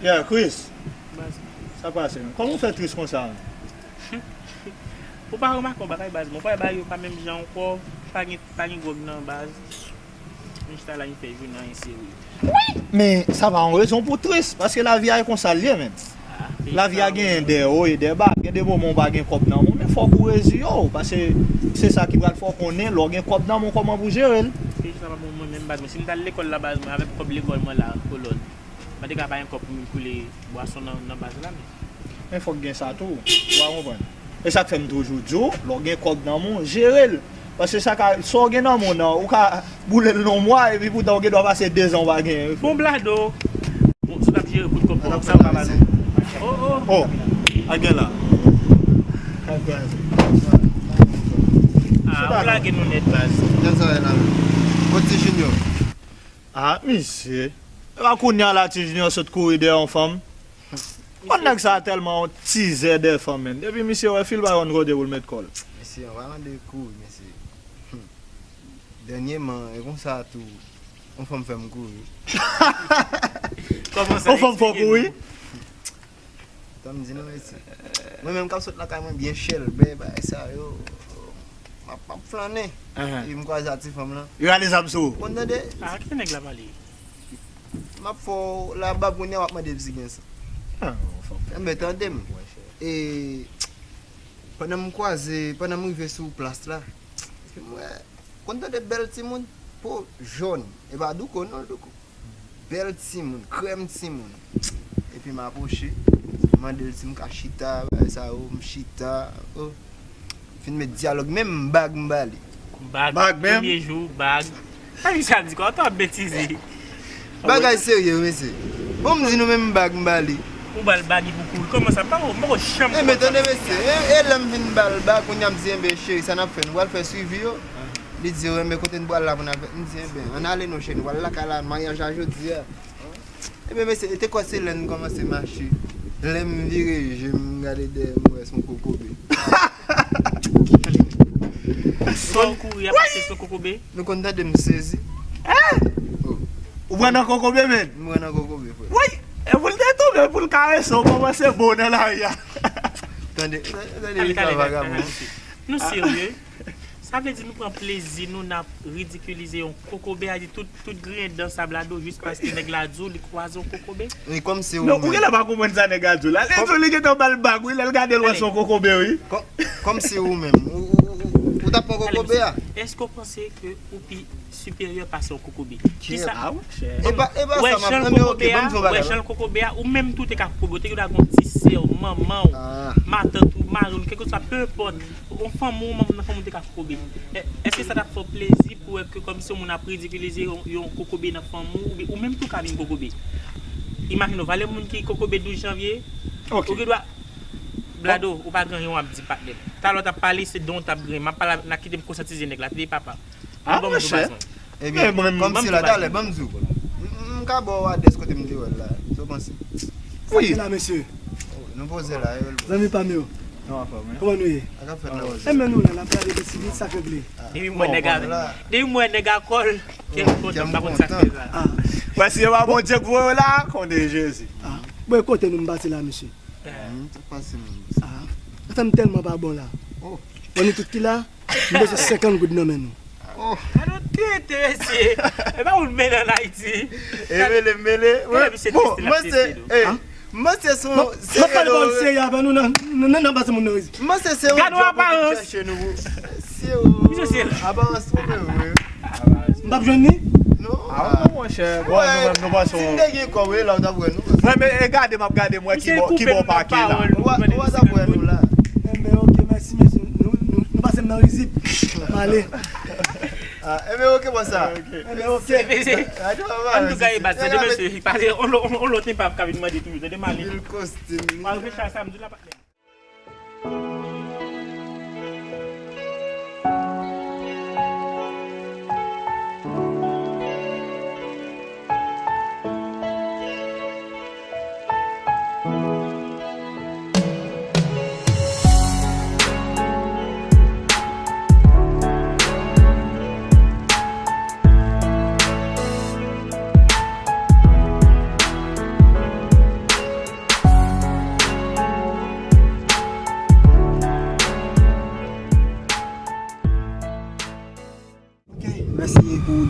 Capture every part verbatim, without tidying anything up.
Yeah, Chris. Baz. Sa pase, men? Kòman w fè tris konsa, men? Ou pa remake yon bagay, baz? Mwen kwè bagay yo pa menm jan ankò. Pa gen, pa gen gwòg nan, baz. M chita la, m fè jounen an serye. Men sa pa yon rezon pou tris, paske lavi a e konsa l ye, men. Ah, lavi a genyen de wo e de ba. Gen de moman w pa gen kòb nan men w, men fòk ou reziye w, paske se sa ki pral fè w konnen lè w gen kòb nan men w kòman pou jere l. Se sa pa pou mwen menm, baz. Mwen, si m t al lekòl la, baz, mwen avèk kòb lekòl mwen la, kolòn. Mwen te ka pa gen kòb pou m koule bwason nan, nan baz la, men. Men fòk gen sa tou, ou pa konprann. E sa k fè m toujou di w, lè w gen kòb nan men w, jere l. Paske sa ka, sa w gen nan men w nan, ou ka boule l nan yon mwa, epi poutan ou gen dwa pase dezan ou pa genyen. Bon, Blado. Bon, si w t ap jere bout kòb, bon, sa w pa ba nou. Oh, oh. Oh, a gen la. Ah, ou lage nou nèt, baz. Jan sa ye la. Kot Ti Junior? Ah, misye. E pa kounye a la Ti Junior sot kouri dèyè yon fanm. Bon, nèg sa a tèlman yon tizè de fanm, men. Depi misye wè fi l pa konn kote pou l met kò l. Mesye, an palan de kouri, mesye. Hmm. Dènyèman, e konsa tou, yon fanm fè m kouri. Kòman sa? Yon fanm fè w kouri? Tan m di nou, mesye. Mwen menm k ap sot lakay mwen byen chèlbè, bagay sa yo, m ap, m ap flannen. Ahan. Epi m kwaze ak ti fanm lan. Yo rale zam sou ou. Konn tande? Ah, ki nèg la pale? M ap fè w la bab kounye a, w ap mande m si gen san. Ah, yon fanm. Enben, tande m. E, pandan m kwaze, pandan m rive sou plas la, epi m wè, konn tande bèl timoun, po jòn, e pa douko non, douko. Bèl timoun, krèm timoun. Epi m apwoche, m mande l si m ka chita, bagay sa yo, m chita, oh. Fin met dyalòg, menm bag m ba li. Bag, bag menm? Premye jou, bag. Sa misye ap di, kòman w ap betize? Bagay serye, mesye. Bon, m di nou menm bag m ba li. Ou ba l bag epi w kouri. Kòman sa? M poko, m poko janm konprann sa. Enben, tande, mesye. E, e lè m fin ba l bag, kounye a m di, enben, cheri, sa n ap fè? Nou pral fè swivi yo? Li di, enben, kote n pral la pou n al fè? M di, enben, ann ale non, cheri, nou pral lakay la, maryaj la jodi a. Ebyen, mesye, e te kwè se lè n kòmanse mache. Lè m vire je m, m gade dèyè m, m wè se yon kokobe. Sa w kouri a pase se yon kokobe? Nou konn tande m sezi. Hein? Oh. Ou pran nan kokobe, men? M pran nan kokobe, frè. Woy! E pou l te tonbe, pou l karese w, kòmanse bo nan lari a. Tande, tande, tande, vagabon. Nou serye? Sa vle di nou pran plezi nou n ap ridikilize yon kokobe, a di tout, tout griyen dan sa Blado jis paske nèg la di w li kwaze yon kokobe? Wi, kòmsi ou menm. Non, ou genlè pa konprann sa nèg la di w la. Li di w li gentan ba l bag, wi, lè l gade l wè se yon kokobe, wi. Kò-, kòmsi ou menm. Ou, ou, ou, ou t ap pran kokobe a? Èske w panse ke ou pi siperyè pase yon kokobe? Kisa? Ah, monchè. E pa, e pa sa m ap, non, men ok, ban m di w yon bagay. Wè jan l kokobe a, ou menm tou te ka kokobe, ou te gen dwa gen yon ti sè w, manman w, matant ou, mari w, kèlkeswa, peu importe. Yon fanmi w, manm nan fanmi w te ka kokobe. È-, èske sa t ap fè w plezi pou wè ke kòmsi yon moun ap ridikilize yon, yon kokobe nan fanmi w, oubyen ou menm tou ka vin kokobe? Imajine w, valè moun ki kokobe douz janvye, ou gen dwa, Blado, ou pa gen anyen w ap di patnè m. Talè w t ap pale, se dan w t ap griyen. M ap pale, n a kite m konsyatize nèg la, tande papa. Ah, monchè. Ebyen, kòmsi la, talè, ban m di w. M, m ka ba w adrès kote m te wè l la. Sa w panse? Wi. Sa k la, mesye? Oh, nou poze la, yo. Zanmi pa m yo. Kòman nou ye? Sa k ap fèt la? Enben nou la, n ap gade de sivil sa k regle. Depi m wè nèg a, depi m wè nèg a kòl, kè m kontan, m pa konn sa k fè sa. Ah. Paske se pa Bondye k voye w la, konnen Jezi. Ah. Bon, e kote nou m pase la, mesye? Hmm, sa k pase menm? Ah. Sa fè m tèlman pa bon la. Oh. Bon, nou tout ki la, m bezwen senkant goud nan men nou. Oh. A nou trete, mesye. E pa ou l mele ann Ayiti. E mele, mele. Bon, mwen se, eh, mwen se son, m ap pale pa w serye avè nou nan, nan, nan, nan pase moun nan rezi. Mwen se, se yon djòb ou vin chèche nou. Misye serye. Aparans twonpe w, wi. M p ap jwenn li? Non. Ah, non, monchè. Bon, nou menm, nou panse si m te gen kòb, wi, la w t ap wè nou. Mwen, men, e gade, m ap gade, m wè ki bò, ki bò pake la. Ou pa, ou pa t ap wè nou la. Enben, ok, mèsi, mèsi. Nou, nou, nou pase m nan rizib. M ale. Ah, enben, ok, bon sa. Enben, ok. Antouka, e baz, se de mesye, pase, on lòt, on lòt, on lòt, pa ka vin mande toujou, tande, m ale. Mil kostim. M al recha sa, m di la, patnè.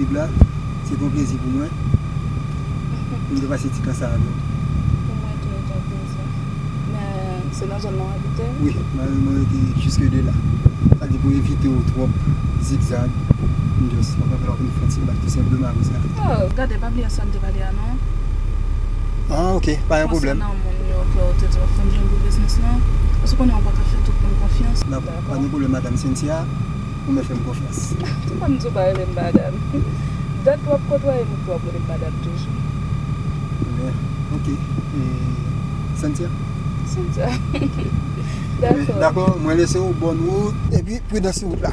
La, se te yon plezi pou mwen pou m te pase ti tan sa avè w. Pou mwen tou, e te yon plezi. Men, se nan zòn nan w abite? Wi, mwen, mwen rete jiske de la. Sa di pou evite w twòp zigzag, m just, w ap fè w konn fè ti bak tou senpleman konsa. Oh, gade, pa bliye sa n te pale a, non? Ah, ok, pa gen pwoblèm. Konsènan moun yo ke w te di w ap fè m jwenn pou biznis lan, paske w konnen w pa ka fè tout moun konfyans. Dakò, pa gen pwoblèm, madanm Cynthia. Ou mèt fè m konfyans. Kòman m di w pa rele m madanm? Dat w ap kotwaye m, w ap rele m madanm toujou. Men, ok. E, Cynthia? Cynthia. Dakò. Dakò, mwen lese w, bòn wout, epi pridans sou wout la.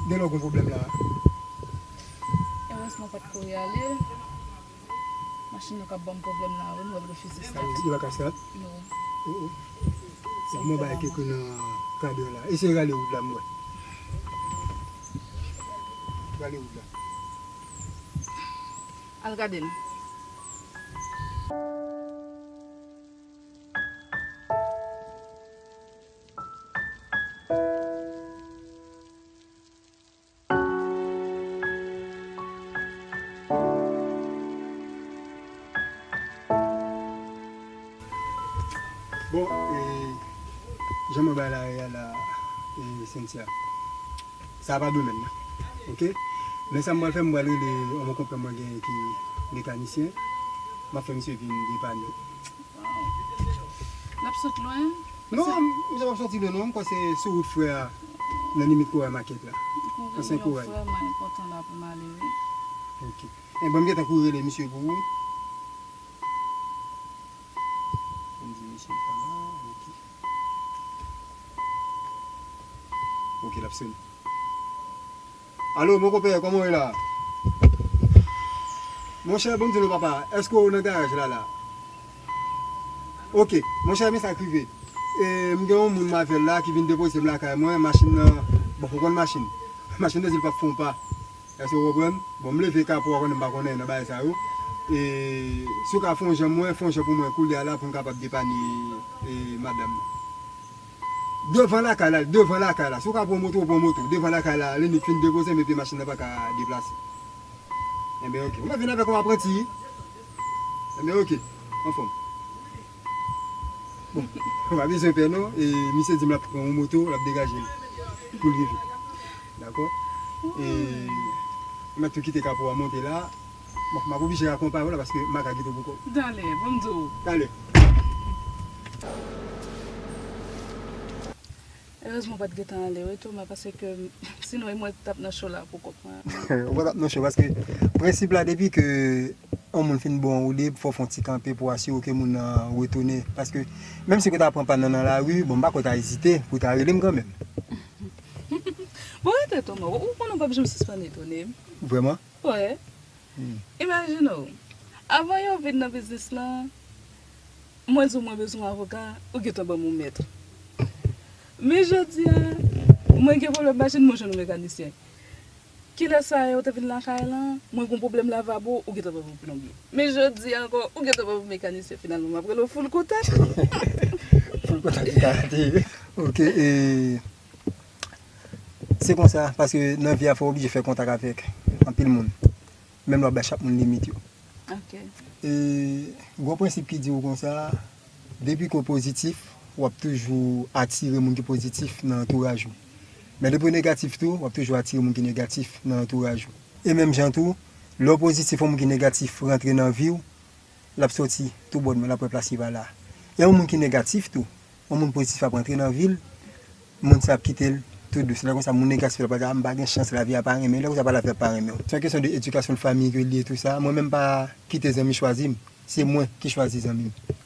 Gen lè w gen pwoblèm la. Erezman w pa t kouri ale. Machin nan k ap ban m pwoblèm la, wi, m wè l refize stat. Li pa ka stat? Non. Oh, oh. Bon, bay kèk nan kadè la. Eseye rale wout la, m wè. Rale wout la. Al gade l. Bon, e, jan mwen bay la, e, la, e, Cynthia, sa pa domèn nan, ok? Men sa m pral fè, m pral rele yon konpè mwen genyen ki mekanisyen, m ap fè misye vin depann. Waw. L ap sot lwen? Non, misye p ap soti lwen non, m kwè se sou wout frè a, nan limit Koray Market la. Ansyen Koray. Yon frè m enpòtan la pou m ale, wi. Ok. E, bon, m gentan kouri rele misye pou ou. Pou m di misye pa la, ok. Ok, l ap sone. Alo, mon konpè, kòman w ye la? Monchè, bon, m di nou, papa, èske w nan garaj la, la? Ok, monchè, men sa k rive. E, m gen yon moun m avè l la ki vin depoze m lakay mwen, machin nan, bon, ou konn machin. Machin nan di l p ap fè yon pa. Èske w konprann? Bon, m leve kapo a, konnen m pa konnen nan bagay sa yo. E, si w ka fè yon jan mwen, fè yon jan pou mwen koulye a la pou m kapab depanne, e, madanm nan. Devan lakay la, devan lakay la. Si w ka pran moto, w pran moto. Devan lakay la, Lenik fin depoze m epi machin nan pa ka deplase. Enben, ok. Ou ka vin avèk yon apranti. Enben, ok. Anfòm. Bon, ou pa bezwen pè non. E misye di m l ap pran yon moto, l ap degaje l pou l rive. Dakò? E m ap tou kite kapo a monte la. Bon, m ap oblije akonpaye w la paske m pa ka kite w pou kò w. Dale, bon m di w. Dale. Erezman w pa t gentan ale wi Thomas, paske sinon e mwen t ap nan cho la pou kont mwen. Ou pa t ap nan cho paske prensip la depi ke yon moun fin ba w yon woulib, fò w fè yon ti kanpe pou asire w ke moun nan retounen. Paske menm si w ta pran pàn nan nan lari, bon, m pa kwè w ta ezite pou w ta rele m kanmenm. Bon, rete Thomas, ou, ou konnen w p ap janm sispann etone m. Vrèman? Wi. Hmm. Imajine w, avan yo vin nan biznis lan, mwen di w mwen bezwen yon avoka, ou gentan ban m yon mèt. Men jodi a, mwen gen pwoblèm machin, mwen jwenn yon mekanisyen. Kilè sa yo te vin lakay lan, mwen gen yon pwoblèm lavabo, ou gentan ban m yon plonbye. Men jodi a ankò, ou gentan ban m yon mekanisyen, finalman, m ap rele w full contact. Full contact, karate. Ok, e, se konsa, paske nan vi a, fò w oblije fè kontak avèk anpil moun. Menm lè w ap bay chak moun limit yo. Ok. E, gwo prensip ki di w konsa, depi ke w pozitif, w ap toujou atire moun ki pozitif nan antouraj ou. Men depi w negatif tou, w ap toujou atire moun ki negatif nan antouraj ou. E menm jan tou, lè w pozitif, yon moun ki negatif rantre nan vi w, l ap soti tou bòdman, l ap wè plas li pa la. E yon moun ki negatif tou, yon moun pozitif ap rantre nan vi l, moun sa ap kite l tou dous. Lè konsa, moun negatif la, pa ta, m pa gen chans, lavi a pa renmen. Lè konsa, pa lavi a pa renmen w. Se yon kesyon de edikasyon de fanmi ke l ye, tou sa. Mwen menm, pa kite zanmi chwazi m. Se mwen ki chwazi zanmi m.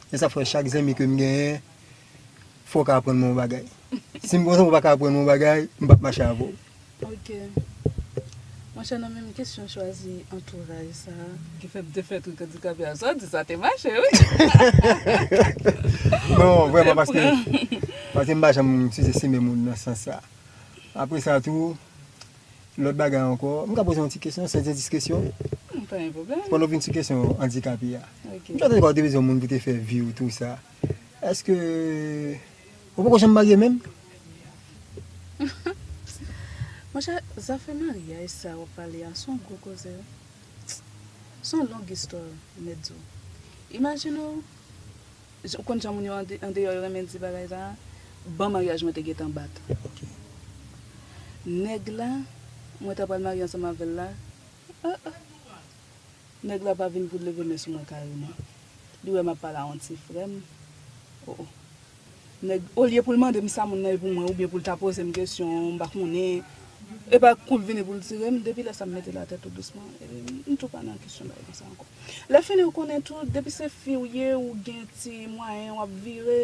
E sa fè chak zanmi ke m genyen, fò w ka aprann mwen yon bagay. Si m gon zanmi ou pa ka aprann mwen yon bagay, m p ap mache avè w. Ok. Monchè, nan menm kesyon chwazi antouraj sa a, ki fè m te fè trik andikape a, sa w di sa te mache, wi. Non, vrèman, paske, paske m pa janm sizestime moun nan sans sa. Apre sa tou, lòt bagay ankò, m ka poze yon ti kesyon, sans endiskrèsyon? Pa gen pwoblèm. Pandan w vin sou kesyon andikape a. Ok. M tande w te bezwen moun pou te fè vi w tou sa. Èske ou poko janm marye menm? Monchè, zafè maryaj sa w ap pale a, se yon gwo koze, wi. Se yon long istwa, m mèt di w. Imajine w, ou konn jan moun yo ande- andeyò yo renmen di bagay sa a, ban maryaj mwen te gentan bat. Ok. Nèg la, mwen ta pral marye ansanm avè l la, ah, ah. Nèg la pa vin pou l leve men sou mwen kareman. Li wè m ap pale a yon ti frè m. Oh, oh. Nèg, olye pou l mande m sa moun nan ye pou mwen, oubyen pou l ta poze m kesyon, m pa konnen. E pa kou l vini pou l tire m, depi lè sa m mete l atè tou dousman. E m tou pa nan kesyon bagay konsa ankò. Lè fini ou konnen tou, depi se fi w ye, ou gen ti mwayen, w ap vire,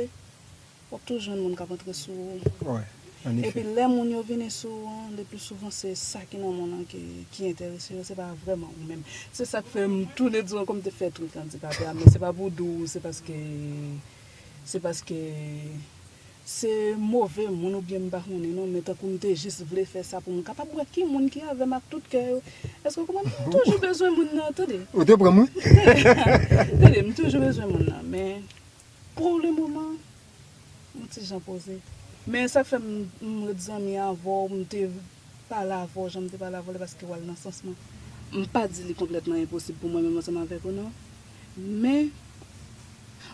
w ap toujou jwenn moun k ap antre sou ou. Wi, an Epi efè. Lè moun yo vini sou ou an, le pli souvan se sa ki nan moun nan ki, ki enterese yo, se pa vrèman ou menm. Se sa k fè m tounen di w ankò m te fè trik andikape a, men se pa pou di w, se paske, se paske se move moun oubyen m pa konnen non, men tankou m te jis vle fè sa pou m kapab wè ki moun ki avè m ak tout kè yo. Èske w konprann? M toujou bezwen moun nan, tande. Ou te pran mwen? Tande, m toujou bezwen moun nan, men pou le moman, yon ti jan poze. Men sa k fè m, m ret zanmi avè w, m te pale avè w, jan m te pale avè w la, paske w al nan sans mwen. M pa di li konplètman enposib pou mwen menm ansanm avèk ou non. Men,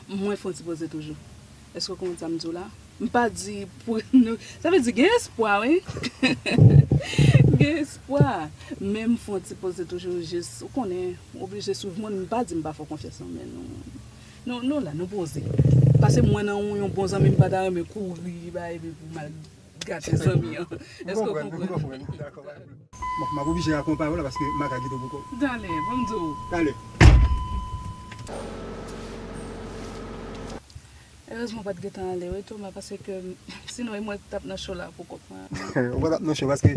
mwen fè yon ti poze toujou. Èske w konprann sa m di w la? M pa di pou nou, sa vle di gen espwa, wi. Gen espwa. Men m fè yon ti poze toujou, jis, ou konnen, oblije swiv moun, m pa di m pa fè w konfyans non, men nou, nou, nou la, nou poze. Pase mwen nan yon, yon bon zanmi, m pa ta renmen kouri, ba, epi pou m al gate zanmi an. Èske w konprann? Dakò. Bon, m ap oblije akonpaye w la paske m ka kite w poko. Talè, ban m di w. Talè. Erezman w pa t gentan ale, wi, Thomas, paske sinon e mwen k t ap nan cho la pou kont mwen. Ou pa t ap nan cho paske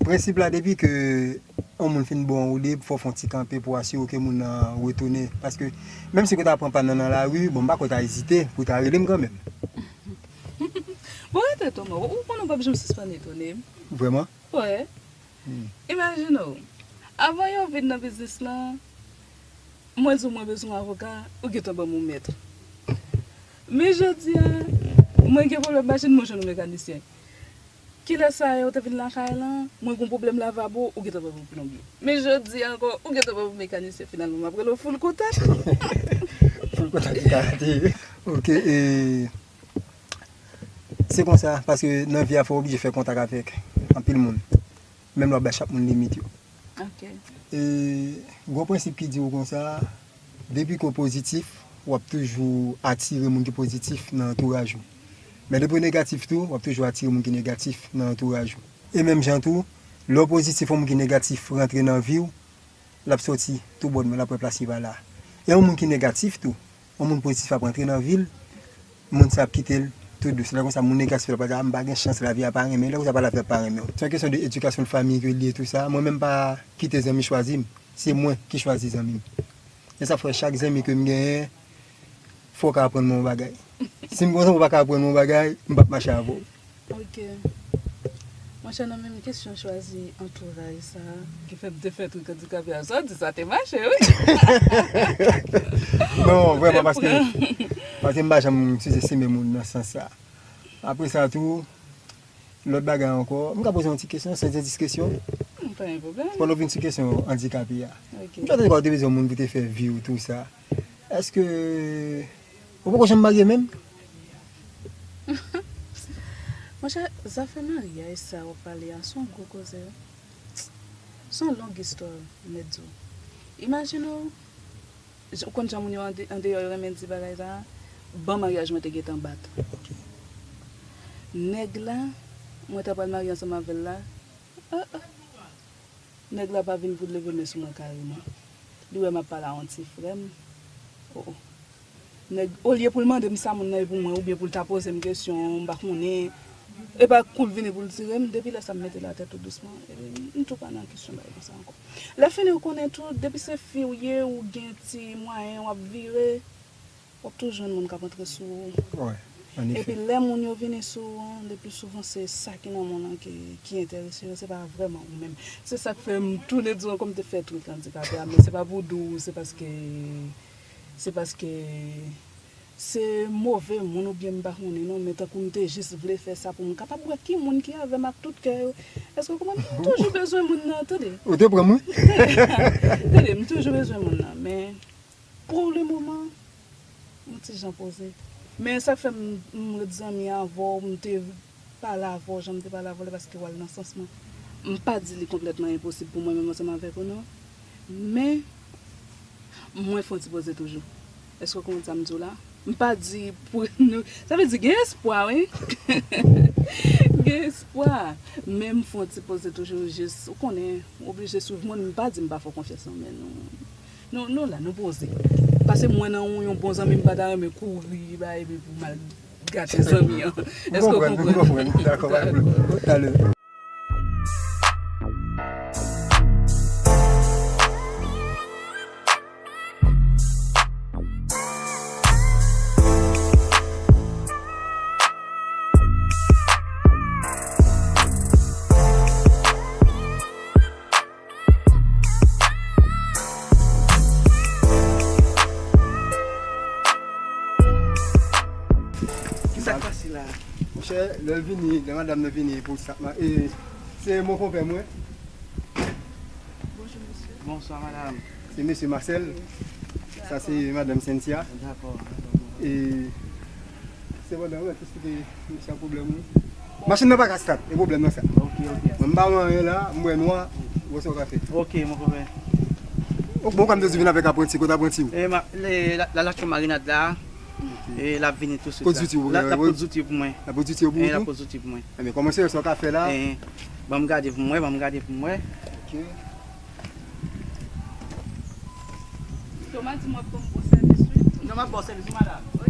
prensip la depi ke yon moun fin ba w yon woulib, fò w fè yon ti kanpe pou asire w ke moun nan retounen. Paske menm si w ta pran pa nan nan lari, bon, m pa kwè w ta ezite pou w ta rele m kanmenm. Bon, rete Thomas, ou konnen w p ap janm sispann etone m. Vrèman? Wi. Imajine w, avan yo vin nan biznis lan, mwen di w mwen bezwen yon avoka, ou gentan ban m yon mèt. Men jodi a, mwen gen pwoblèm machin, mwen jwenn yon mekanisyen. Kilè sa yo te vin lakay lan, mwen gen yon pwoblèm lavabo, ou gentan ban m yon plonbye. Men jodi a ankò, ou gentan ban m yon mekanisyen, finalman m ap rele w full contact. Full contact ki karate. Ok, e se konsa, paske nan vi a fò w oblije fè kontak avèk anpil moun. Menm lè w ap bay chak moun limit yo. Ok. E gwo prensip ki di w konsa, depi ke w pozitif, w ap toujou atire moun ki pozitif nan antouraj ou. Men depi w negatif tou, w ap toujou atire moun ki negatif nan antouraj ou. E menm jan tou, lè w pozitif, yon moun ki negatif rantre nan vi w, l ap sòti tou bòn men l ap wè plas li pa la. E yon moun ki negatif tou, yon moun pozitif ap rantre nan vi l, moun sa ap kite l tou dous. Lè konsa, moun negatif la, pa di, "Ah, m pa gen chans, lavi a pa renmen." Lè konsa, pa lavi a pa renmen w. Se yon kesyon de edikasyon de fanmi ke l ye, tou sa. Mwen menm, m pa kite zanmi chwazi m. Se mwen ki chwazi zanmi m. E sa fè chak zanmi ke m genyen, fò w ka aprann mwen yon bagay. Si m gon zanmi w pa ka aprann mwen yon bagay, m p ap mache avè w. Ok. Monchè, nan menm kesyon chwazi antouraj sa a, ki fè m te fè trik andikape a, sa w di sa te mache, wi. Non, vrèman, paske, paske m pa janm sizestime moun nan sans sa. Apre sa tou, lòt bagay ankò, m ka poze yon ti kesyon, sans endiskrèsyon? Pa gen pwoblèm. Pandan w vin sou kesyon andikape a. Ok. M tande w te bezwen moun pou te fè vi w tou sa. Èske ou poko janm marye menm? Monchè, zafè maryaj sa w ap pale a, se yon gwo koze, wi. Se yon long istwa, m mèt di w. Imajine w, j- ou konn jan moun yo ande- andeyò yo renmen di bagay sa a, ban maryaj mwen te gentan bat. Ok. Nèg la, mwen ta pral marye ansanm avè l la, ah, ah. Nèg la pa vin pou l leve men sou mwen kareman. Li wè m ap pale a yon ti frè m. Oh, oh. Nèg, olye pou l mande m sa moun nan ye pou mwen, oubyen pou l ta poze m kesyon, m pa konnen. Epa kou l vini pou l tire m, depi lè sa m mete l atè tou dousman. Epi m tou pa nan kesyon bagay konsa ankò. Lè fini ou konnen tou, depi se fi w ye, ou gen ti mwayen, w ap vire, w ap toujou jwenn moun k ap antre sou ou. Wi, an efè. Epi lè moun yo vini sou ou an, le pli souvan se sa ki nan men w lan ki, ki enterese yo, se pa vrèman ou menm. Se sa k fè m tounen di w ankò m te fè twit la andikape a, men se pa pou di w, se paske, se paske se move moun oubyen m pa konnen non, men tankou m te jis vle fè sa pou m kapab wè ki moun ki avè m ak tout kè yo. Èske w konprann? M toujou bezwen moun nan, tande. Ou te pran mwen? Tande, m toujou bezwen moun nan, men pou le moman, yon ti jan poze. Men sa k fè m, m ret zanmi avè w, m te pale avè w, jan m te pale avè w la, paske w al nan sans mwen. M pa di li konplètman enposib pou mwen menm ansanm avèk ou non. Men, mwen fè yon ti poze toujou. Èske w konprann sa m di w la? M pa di pou nou, sa vle di gen espwa, wi. Gen espwa. Men m fè yon ti poze toujou, jis, ou konnen, m oblije swiv moun, m pa di m pa fè w konfyans non, men nou, nou, nou la, nou poze. Pase mwen nan yon, yon bon zanmi, m pa ta renmen kouri, bay, epi pou m al gate zanmi an. Èske w konprann? M konprann, m konprann. Dakò, pa de pwoblèm. Talè. Kisa k pase la? Monchè, lè l vini, lè madanm nan vini pou sa, e, se mon konpè mwen. Bonjou, mesye. Bonswa, madanm. Se mesye Marcel. Sa se madanm Cynthia. Dakò, dakò. E, sepandan, ou mèt eksplike mesye a pwoblèm ou. Machin nan pa ka stat, e pwoblèm nan sa. Ok, ok. Mwen m pa wè anyen la, m wè nwa, wè sa w ka fè. Ok, mon konpè. Ok, bon, ou ka m te di vin avèk apranti, kote apranti ou? E, ma, le, la, la, la marinad la. Ok. E l ap vini tou swit la. Pot zouti ou pou mwen. L ap pot zouti pou mwen. L ap pot zouti ou pou ou tou? E, l ap pot zouti pou mwen. Ebyen, kòmanse wè sa w ka fè la. E, ban m gade pou mwen, ban m gade pou mwen. Ok. Toma di m w ap ban m bon sèvis, wi. Non, m ap ba w sèvis, wi, madanm. Ok.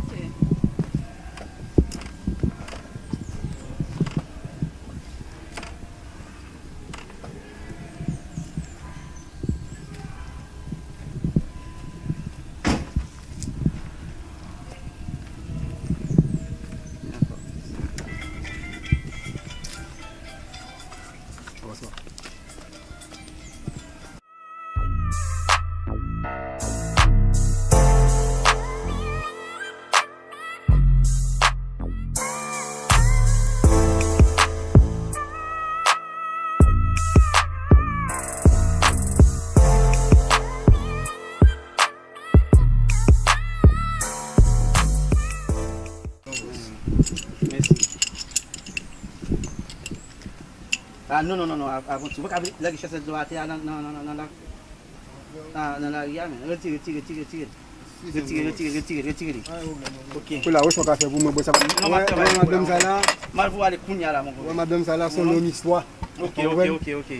Mèsi. Ah, non, non, non, non, a-, avanti. Ou pa ka lage chèz dlo atè a nan, nan, nan, nan, nan, nan, nan lari a, men. Retire, retire, retire, retire. Retire, retire, retire, retire li. Ok. Kou la, wè sa w ka fè pou mwen, bon, sa pa. Non, m ap travay, wè, wè, madanm sa la. M al pou ale kounye a la, mon konpè. Wè, madanm sa la, se yon lòt istwa. Ok, ok, ok, ok.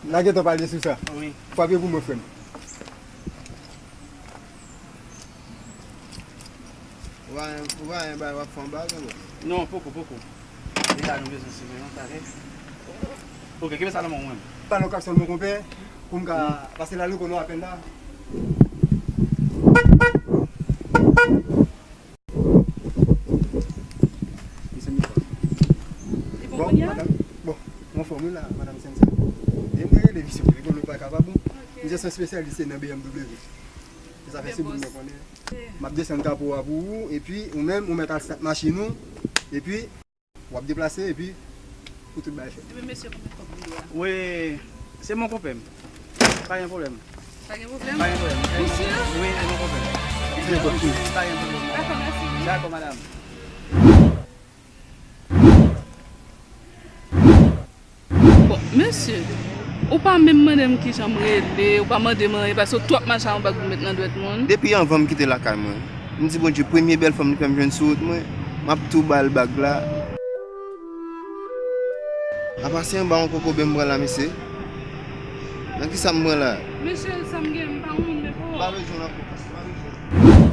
N a gentan pale sou sa. Wi. Frape pou mwen, frè m. Ou pa, ou pa gen bagay w ap fè anba, non? Non, poko, poko. Se la nou bezwen swiv, non, sa vre. Ok, kenbe sa nan men w, mwen. Pa nan kap sèl, mon konpè, pou m ka pase la, nou konnen apèn la. Bon, madanm, bon, mwen fòm wi la, madanm Cynthia. E mwen rele misye, mwen konnen pa kapab, bon. Misye se yon espesyalis nan B M W. Se sa fè si moun mwen konnen. M ap desann kapo a pou ou, epi ou menm, ou mèt al stat machin ou, epi w ap deplase, epi pou tout bagay fèt. Epi mesye, konbyen kòb li ye a? Wi, se mon konpè m. Pa gen pwoblèm. Pa gen pwoblèm? Pa gen pwoblèm. Ou si? Wi, se mon konpè m. Se bon, wi. Pa gen pwoblèm. Dakò, mèsi. Dakò, madanm. Bon, mesye, ou pa menm mande m kijan m rele, ou pa mande m anyen, paske w twòp machann bag pou met nan dwèt moun. Depi anvan m kite lakay mwen, m di Bondye, premye bèl fanm li fè m jwenn sou wout mwen, m ap tou ba l bag la. Apa se anba yon kokobe m pran la, mesye? Nan kisa m pran la? Mesye, sa m gen, m pa yon moun de pou ou. M pa bezwen w nan kokobe, m pa bezwen.